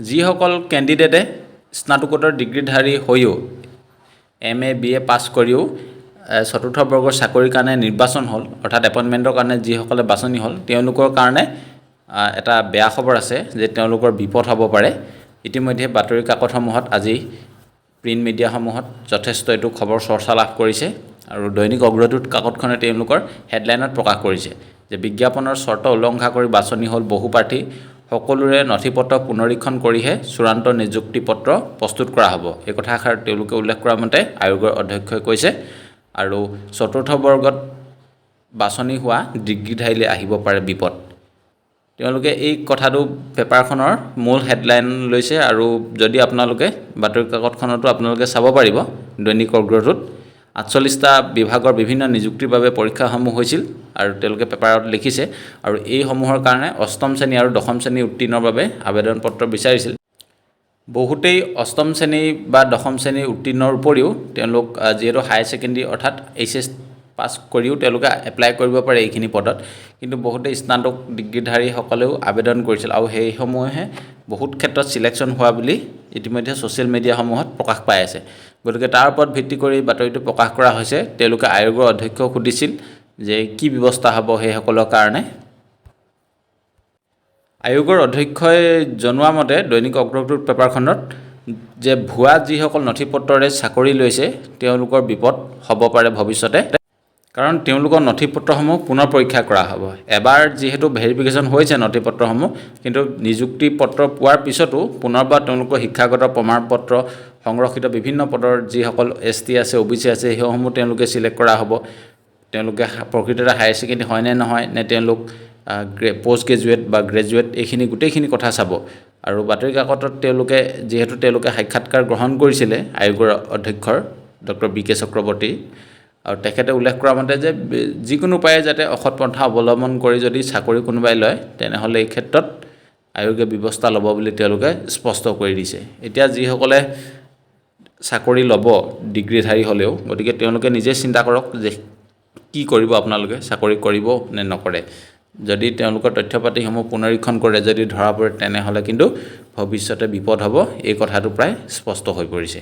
যিসকল কেণ্ডিডেটে স্নাতকোত্তৰ ডিগ্ৰীধাৰী হৈও, এম.এ., বি.এ. পাছ কৰিও চতুৰ্থ বৰ্গৰ চাকৰিৰ কাৰণে নিৰ্বাচন হ'ল, অৰ্থাৎ এপইণ্টমেণ্টৰ কাৰণে যিসকলে বাছনি হ'ল, তেওঁলোকৰ কাৰণে এটা বেয়া খবৰ আছে যে তেওঁলোকৰ বিপদ হ'ব পাৰে। ইতিমধ্যে বাতৰি কাকতসমূহত, আজি প্ৰিণ্ট মিডিয়াসমূহত যথেষ্ট এইটো খবৰ চৰ্চা লাভ কৰিছে আৰু দৈনিক অগ্ৰদূত কাকতখনে তেওঁলোকৰ হেডলাইনত প্ৰকাশ কৰিছে যে বিজ্ঞাপনৰ চৰ্ত উলংঘা কৰি বাছনি হ'ল বহু প্ৰাৰ্থী, সকলোৰে নথি পত্ৰ পুনৰীক্ষণ কৰিহে চূড়ান্ত নিযুক্তি পত্ৰ প্ৰস্তুত কৰা হ'ব। এই কথাষাৰ তেওঁলোকে উল্লেখ কৰা মতে আয়োগৰ অধ্যক্ষই কৈছে আৰু চতুৰ্থ বৰ্গত বাছনি হোৱা ডিগ্ৰীধাৰীলৈ আহিব পাৰে বিপদ। তেওঁলোকে এই কথাটো পেপাৰখনৰ মূল হেডলাইন লৈছে আৰু যদি আপোনালোকে বাতৰি কাকতখনতো আপোনালোকে চাব পাৰিব, দৈনিক অগ্ৰদূত 48টা বিভাগৰ বিভিন্ন নিযুক্তিৰ বাবে পৰীক্ষাসমূহ হৈছিল আৰু তেওঁলোকে পেপাৰত লিখিছে আৰু এইসমূহৰ কাৰণে অষ্টম শ্ৰেণী আৰু দশম শ্ৰেণী উত্তীৰ্ণৰ বাবে আবেদন পত্ৰ বিচাৰিছিল। বহুতেই অষ্টম শ্ৰেণী বা দশম শ্ৰেণী উত্তীৰ্ণৰ উপৰিও তেওঁলোক যিহেতু হায়াৰ ছেকেণ্ডেৰী অৰ্থাৎ এইচ.এছ. পাছ কৰিও তেওঁলোকে এপ্লাই কৰিব পাৰে এইখিনি পদত। কিন্তু বহুতেই স্নাতক ডিগ্ৰীধাৰীসকলেও আবেদন কৰিছিল আৰু সেইসমূহে বহুত ক্ষেত্ৰত চিলেকশ্যন হোৱা বুলি ইতিমধ্যে ছ'চিয়েল মিডিয়াসমূহত প্ৰকাশ পাই আছে। গতিকে তাৰ ওপৰত ভিত্তি কৰি বাতৰিটো প্ৰকাশ কৰা হৈছে। তেওঁলোকে আয়োগৰ অধ্যক্ষক সুধিছিল যে কি ব্যৱস্থা হ'ব সেইসকলৰ কাৰণে। আয়োগৰ অধ্যক্ষই জনোৱা মতে দৈনিক অগ্ৰদূত পেপাৰখনত যে ভুৱা যিসকল নথি পত্ৰৰে চাকৰি লৈছে, তেওঁলোকৰ বিপদ হ'ব পাৰে ভৱিষ্যতে, কাৰণ তেওঁলোকৰ নথি পত্ৰসমূহ পুনৰ পৰীক্ষা কৰা হ'ব। এবাৰ যিহেতু ভেৰিফিকেশ্যন হৈছে নথি পত্ৰসমূহ, কিন্তু নিযুক্তি পত্ৰ পোৱাৰ পিছতো পুনৰবাৰ তেওঁলোকৰ শিক্ষাগত প্ৰমাণ পত্ৰ, সংৰক্ষিত বিভিন্ন পদৰ যিসকল এছ.টি আছে, অ'.বি.চি আছে, সেইসমূহ তেওঁলোকে চিলেক্ট কৰা হ'ব। তেওঁলোকে প্ৰকৃততে হায়াৰ ছেকেণ্ডেৰী হয়নে নহয়, নে তেওঁলোক পষ্ট গ্ৰেজুৱেট বা গ্ৰেজুৱেট, এইখিনি গোটেইখিনি কথা চাব। আৰু বাতৰি কাকতত তেওঁলোকে যিহেতু তেওঁলোকে সাক্ষাৎকাৰ গ্ৰহণ কৰিছিলে আয়োগৰ অধ্যক্ষৰ ডক্টৰ বি কে চক্ৰৱৰ্তী আৰু তেখেতে উল্লেখ কৰা মতে যে যিকোনো উপায়ে যাতে অসৎ পন্থা অৱলম্বন কৰি যদি চাকৰি কোনোবাই লয়, তেনেহ'লে এই ক্ষেত্ৰত আয়োগে ব্যৱস্থা ল'ব বুলি তেওঁলোকে স্পষ্ট কৰি দিছে। এতিয়া যিসকলে চাকৰি ল'ব ডিগ্ৰীধাৰী হ'লেও, গতিকে তেওঁলোকে নিজে চিন্তা কৰক যে কি কৰিব আপোনালোকে, চাকৰি কৰিব নে নকৰে। যদি তেওঁলোকৰ তথ্য পাতিসমূহ পুনৰীক্ষণ কৰে, যদি ধৰা পৰে, তেনেহ'লে কিন্তু ভৱিষ্যতে বিপদ হ'ব, এই কথাটো প্ৰায় স্পষ্ট হৈ পৰিছে।